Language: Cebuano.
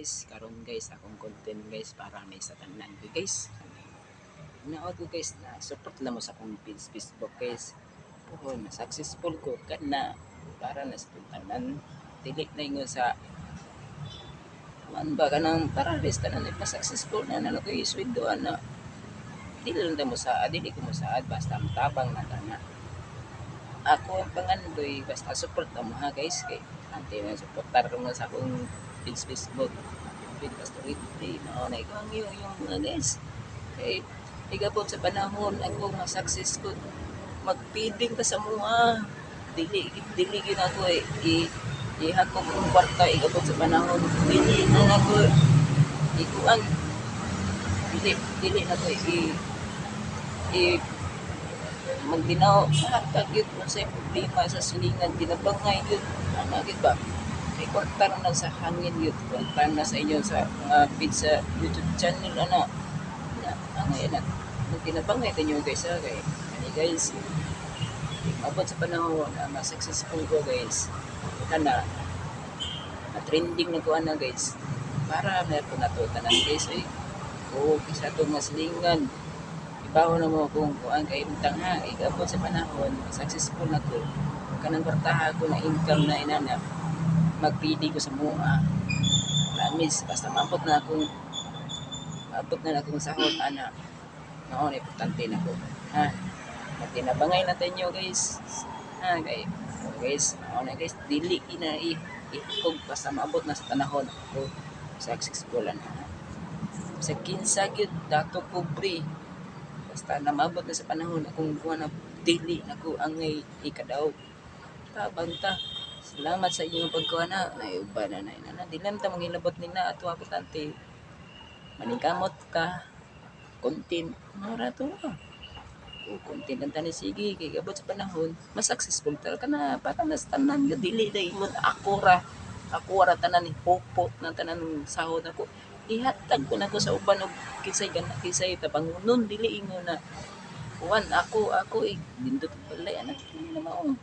Guys, karon guys, akong content guys para may sa tanan ko guys. Naot ko guys na support lang mo sa akong page Facebook guys. Pohon, successful ko kana para na sa tanan. Dili na ingon sa man ba kanang para rin sa tanan pa successful na na ko isweldo ana. Dili lang ta mo saad, dili ko mo saad basta tabang na tanan. Ako ang pangandoy basta support na mo ha guys, kay ante na suportar mo sa akong page Facebook Pin Pastorite, mao na ikaw ang iyong yung mga guys, kay igabot sa panahon ako ma-success ko, magpiding ta sa mua. Dili dili gyud ako eh, i ihakog ang kwarta. Igabot sa panahon, dili na nako ikuan, dili dili na ko i magdinaw, hatag yun kung sa problema sa silingan, ginabangay yun ano gyud ba, kay kwarta na sa hangin yun, kwarta na sa inyo sa mga page sa YouTube channel ana na ang na magkinabangay ninyo guys ha. Kay ani guys, abot sa panahon na mas successful ko guys, kana na trending na ko ana guys, para meron na to tanan guys ay o kaysa itong nga silingan. Ibaho na mo kung kuan kay utang ha. Igabot sa panahon successful na ko, kanang kwartaha ko na income na inana, magpidi ko sa mua, promise. Basta maabot na akong sahod ana, mao na importante na ko ha. Magtinabangay na tayo guys ha. Kay oh, guys, mao na guys, dili ina i ihakog basta maabot na sa panahon ako successful na ha. Sa kinsa gyud dato pobre, basta na maabot na sa panahon akong kuha na, dili nako angay ikadaw, tabang ta. Salamat sa inyong pagkuha na naiuban na na na di lang ta mangilabot ni na ato. Importante maningkamot ka, content mura to ka o content lang tani, sige, kay abot sa panahon mas successful ta ka na para na sa tanan yun. Dili na ingon ako ra tanan, hupot na tanan sahod ako, ihatag ko na ko sa uban og kinsay gana, kinsay tabangunon. Dili ingon na kuan ako ako eh nindot balay anak na mao.